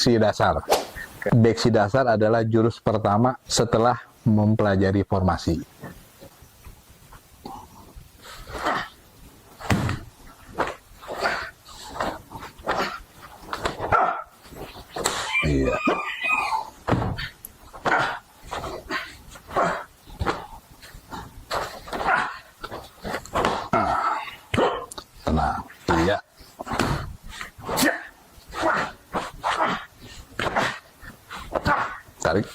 beksi dasar. Beksi dasar adalah jurus pertama setelah mempelajari formasi. Iya. Tenang. Iya. Tarik.